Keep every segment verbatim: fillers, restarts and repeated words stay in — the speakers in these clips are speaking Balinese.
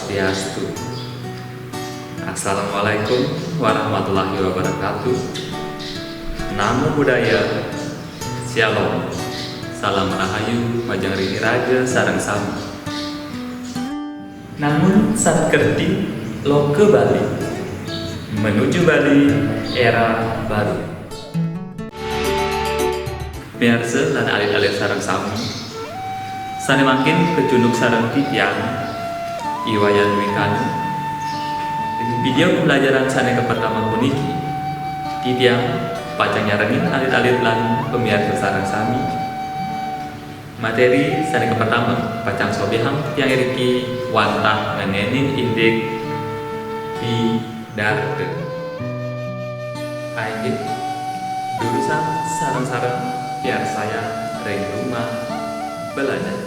Swastiastu. Assalamualaikum warahmatullahi wabarakatuh. Namo Buddhaya. Shalom. Salam rahayu majeng ring iraga sareng sami. Namun sakerti loka Bali, menuju Bali era baru. Miarsa lan alit-alit sareng sami, sane mangkin kacunduk sareng titiang, I Wayan Wingkana. Ring video pembelajaran sane kapertama puniki, titiang pacang nyarengin alit-alit lan pamiarsa sareng sami materi sane kapertama, pacang sobihang titiang iriki wantah ngenenin indik pidarta. Inggih, durusang sareng-sareng piarsayang ring Rumah Belajar.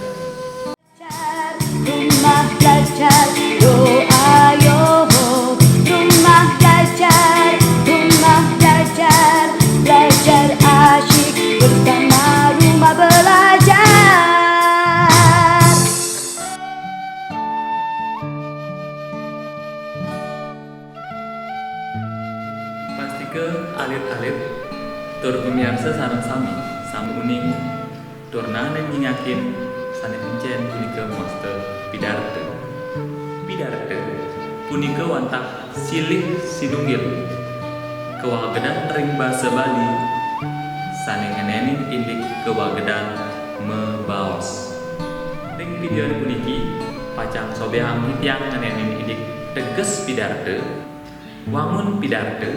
Rumah Belajar, yo ayo ho. Rumah Belajar, Rumah Belajar, belajar asyik bersama Rumah Belajar. Pastika alit-alit tur pamiarsa sareng sami, sami uning tur naenin nyingakin sane encen punika mawasta pidarta. Pidarta punika wantah silih sinunggil kawagedan ring basa Bali sane ngenenin indik kawagedan mabaos. Ring videone puniki, pacang sobihang titiang ngenenin indik teges pidarta, wangun pidarta,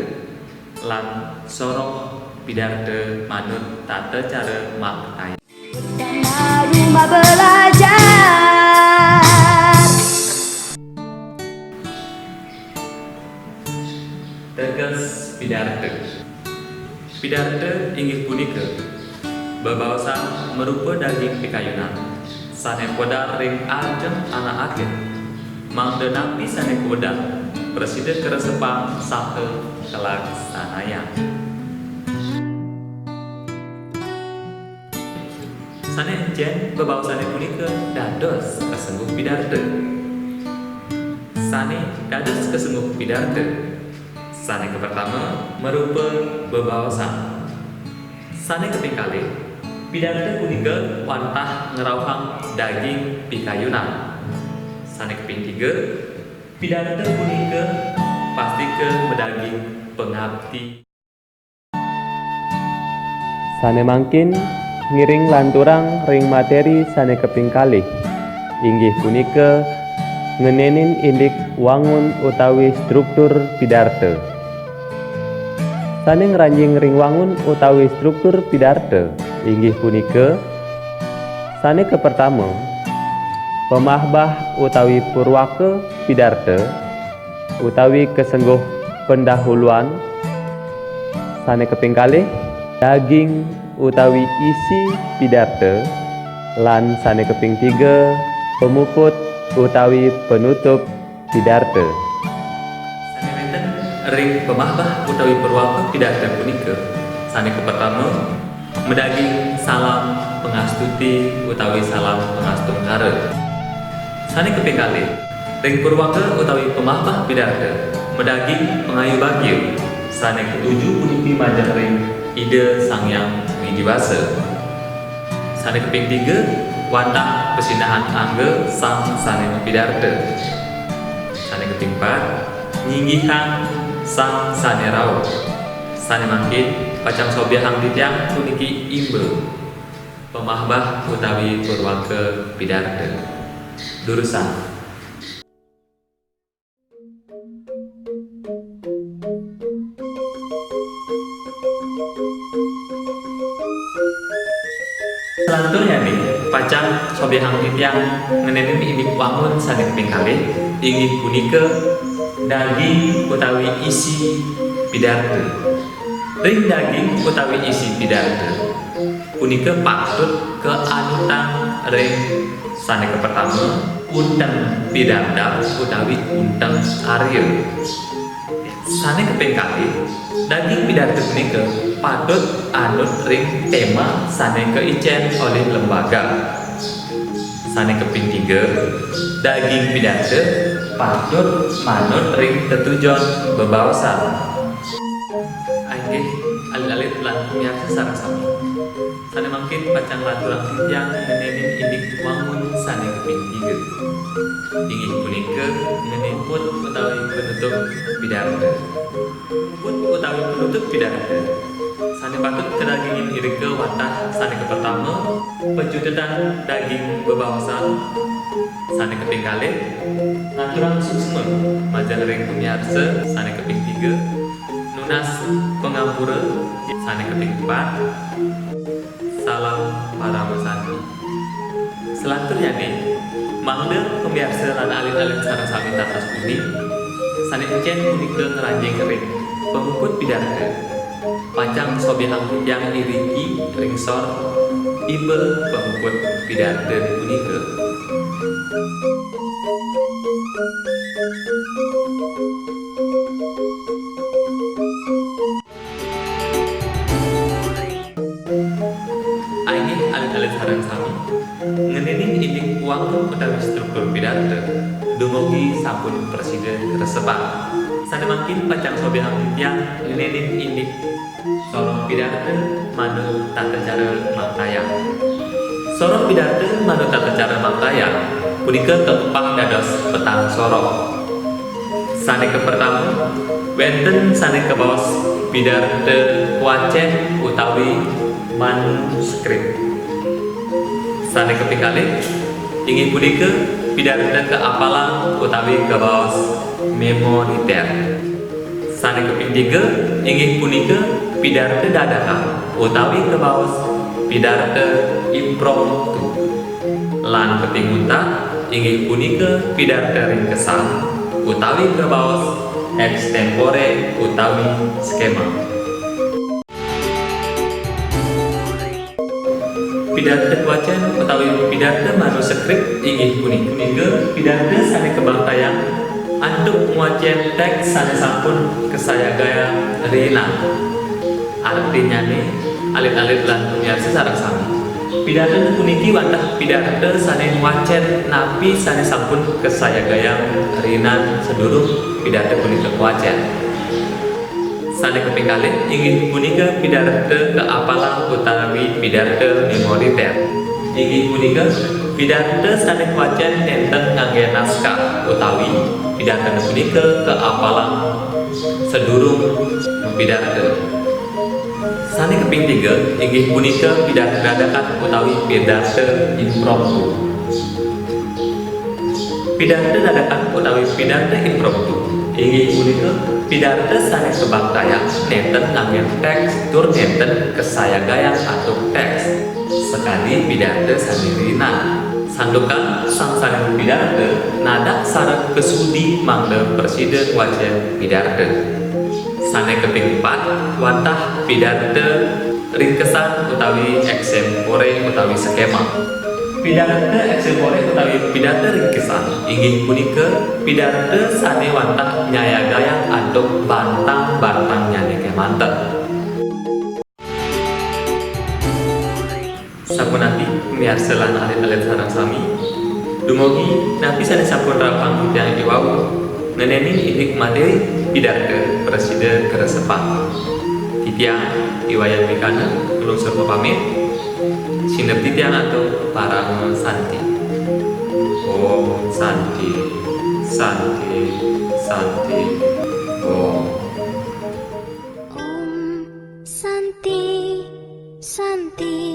lan soroh pidarta manut tata cara maktayan. Rumah Belajar. Teges pidarta. Pidarta inggih punika bebaosan marupa daging pikayunan sane pudar ring ajeng anakaken, mangda napi sane kawedar prasida karesepang saha kalaksanayang. Sane encen bebaosane punika dados kasengguh pidarta. Sane dados kasengguh pidarta. Sane kapertama marupa bebaosan. Sane kaping kalih, pidarta punika wantah ngrauhang daging pikayunan. Sane kaping tiga, pidarta punika pastika madaging pangabdi. Sane mangkin ngiring lanturang ring materi sane kaping kalih, inggih punika ngenenin indik wangun utawi struktur pidarta. Sane ngranjing ring wangun utawi struktur pidarta, inggih punika, sane kapertama, pamahbah utawi purwaka pidarta, utawi kasengguh pendahuluan. Sane kaping kalih, daging utawi isi pidarta, lan sane kaping tiga, pamuput utawi panutup pidarta. Sane wenten ring pamahbah utawi purwaka pidarta punika, sane kapertama, madaging salam pangastuti utawi salam pangastungkara. Sane kaping kalih, ring purwaka utawi pamahbah pidarta, madaging pangayu bagia, sane katuju puniki majeng ring Ida Sang Hyang Widhi Wasa. Sane kaping tiga, wantah pasinahang angga sang sane mapidarta. Sane kaping pat, nyinggihang sang sane rauh. Sane mangkin pacang sobihang titiang puniki imba pamahbah utawi purwaka pidarta. Durusang. Salanturnyane pacang sobihang titiang ngenenin indik wangun sane kaping kalih, inggih punika daging utawi isi pidarta. Ring daging utawi isi pidarta punika patut kaanutang ring sane kapertama, unteng pidabdab utawi unteng karya. Sane kaping kalih, daging pidarta punika patut anut ring tema sane kaicen olih lembaga. Sané kaping tiga, daging pidarta patut manut ring tetujon bebaosan. Inggih, alit-alit lan pamiarsa sareng sami. Sané mangkin pacang lanturang titiang ngenénin indik wangun sané kaping tiga. Inggih punika ngenénin puput utawi penutup pidarta. Puput utawi penutup pidarta sané patut kadagingin irika wantah sané kapertama, pajutetan daging bebaosan. Sané kaping kalih, ngaturang suksma majeng ring pamiarsa. Sané kaping tiga, nunas pangampura. Sané kaping pat, salam parama santi. Salanturnyané, mangda pamiarsa lan alit-alit sareng sami tatas uning, sané encén punika ngranjing ring pamuput pidarta. Pacang sobiahang titiang iriki ring sor iba pamuput pidarta punika. Inggih alit-alit sareng sami, ngenénin indik wangun utawi struktur pidarta dumugi sampun prasida kresepang. Sané mangkin pacang sobiahang titiang ngenénin indik soroh pidarta manut tata cara mangkayang. Soroh pidarta manut tata cara mangkayang punika kakepah dados petang soroh. Sané kapertama, wénten sané kabaos pidarta kawacén utawi manuskrip. Sané kaping kalih, inggih punika pidarta kaapalang utawi kabaos memoriter. Sané kaping tiga, inggih punika pidarta dadakan utawi kabaos pidarta impromptu. Lan kaping untat, inggih punika pidarta ringkesan utawi kabaos extempore utawi skema. Pidarta kawacén utawi pidarta manuskrip inggih punika, punika pidarta sané kabangtayang antuk ngwacén téks sané sampun kasayagayang riinan. Artinnyané, alit-alit lan pamiarsa sareng sami, pidarta puniki wantah pidarta sané ngwacén napi sané sampun kasayagayang riinan sadurung pidarta punika kawacén. Sané kaping kalih inggih punika pidarta kaapalang utawi pidarta memoriter. Inggih punika pidarta sané kawacén nénten nganggé naskah utawi pidarta punika kaapalang sadurung mapidarta. Sané kaping tiga inggih punika pidarta dadakan utawi pidarta impromptu. Pidarta dadakan utawi pidarta impromptu inggih punika pidarta sané kabangtayang nénten nganggé téks tur nénten kasayagayang antuk téks, sakadi pidarta sané riinan. Santukan sang sané mapidarta nadak sareng kasudi mangda prasida ngwacén pidarta. Sané kaping pat, wantah pidarta ringkesan utawi extempore utawi skema. Pidarta extempore utawi pidarta ringkesan inggih punika pidarta sané wantah nyayagayang antuk bantang-bantangnyané kémanten. Sapunapi, pamiarsa lan alit-alit sareng sami, dumugi napi sané sampun rerepang titiang iwau, ngenénin indik materi pidarta prasida kresepang. Titiang I Wayan Wigana nglungsur pamit. Sineb titiang antuk parama santi. Om Santi, Santi, Santi, Om. Om Santi, Santi.